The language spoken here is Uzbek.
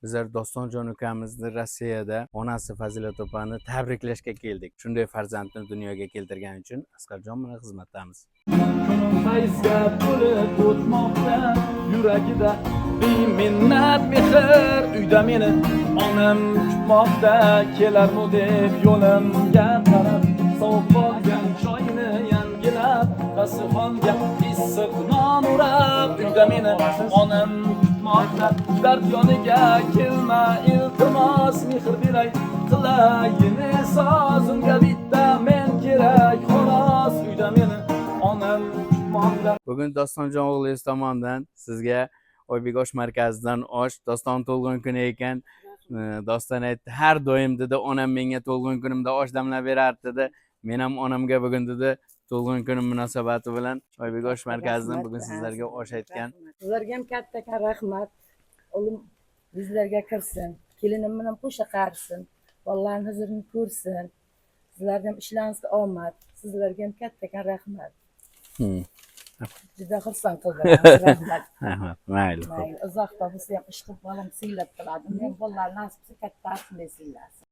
Bizlar Dostonjon ukamizni Rossiyada onasi Fazilat opani tabriklashga keldik. Shunday farzandni dunyoga keltirgani uchun Asqarjon bilan xizmatdamiz. Kunim fayzga to'lib o'tmoqda, yuragida beminnat mehr. Uyda meni onam kutmoqda, kelarmi deb yo'limga qarab, sovib qolgan choyni yangilab, dasturxonga issiq non o'rab. Uyda meni onam kutmoqda. Dard yoniga kelma, iltimos, mehr beray, qilayin e'zoz, unga bitta men kerak, xolos. Uyda meni onam kutmoqda. Bugun Dostonjon o'g'lingiz tomonidan sizga Oybek osh markazidan osh. Doston tug'ilgan kuni ekan. Doston aytdi, har doim dedi, onam menga tug'ilgan kunimda osh damlab berardi dedi. Men ham onamga bugun dedi, tug'ilgan kunim munosabati bilan Oybek osh markazidan bugun sizlarga osh aytgan. Rahmat. Sizlarga ham kattakon rahmat. O'g'lim yuzlarga kirsin. Kelinim bilan qo'sha qarisin. Bolalarni huzurini ko'rsin. Sizlarga ham ishlaringizga omad. Sizlarga ham kattakon rahmat. Juda xursand qildilar. Rahmat. Rahmat. Mayli. Xo'p. Mayli, uzoqda bo'lsa ham ish qilib bolam siylab turadi. Men bolalar nasib qilsa katta shunday siylasin.